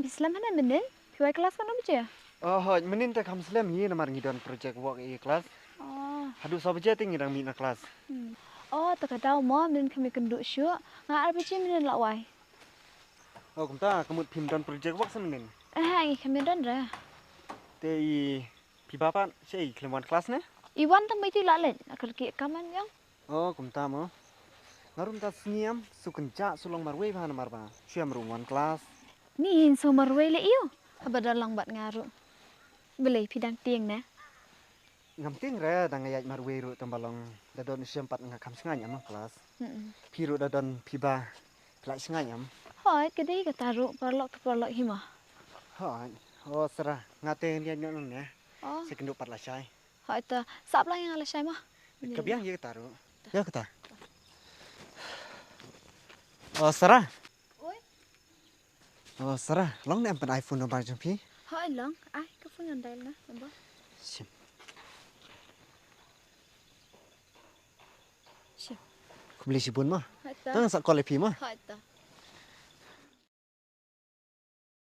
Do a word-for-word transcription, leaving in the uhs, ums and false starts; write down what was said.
Slem hana mynnin, phi wai klas katno baje? Oh, hooid, mynnin te kham slem hi namar ngi don project work ïa klas. Oh. Haduh saw baje te ngi dang mih na klas. Hmm. Oh, te ka daw mo, mynnin kham ïakynduh shuh. Nga ar baje mynnin la wai. Oh, kumta, ka mut phim don project work sa mynnin? Eh, ngi kham ïadon re. Te i phi ba pat, shaei khlem wan klas ne? I wan tang ba ïa tu la leit, la kyrkieh kam an ïong. Oh, kumta mo. Nga ruh mynta sngi em, shu kynjah shu long marwei bha namar ba shu ïam ruh wan klas. Ni hin shu marwei leh ïoh. Haba da long bad nga ruh. Balei phi dang tieng ne? Ngam tieng re, dang ïaid marwei ruh tang ba long da don shu ïam pat nga kham shngaiñ em klas. Mm-mm. Phi ruh da don phi ba phi la shngaiñ em. Hooid, ka dei kata ruh, paralok te paralok hi mo. Hooid. Oh, Sara, nga te ngan ïaid noh ne. Oh. Sa kynduh pat lashai. Hooid te, sap lang ïa nga lashai mo. Ka biang ïa kata ruh. Ïa kata. Oh, Sara. Oi. Oh, Sara, long ne em pyn ai phone number jong phi? Hooid long, ai ka phone ngan dial na number. Shim. Shim. Khublei shibun mo. Hooid te. Tang sa call ïa phi mo. Hooid te.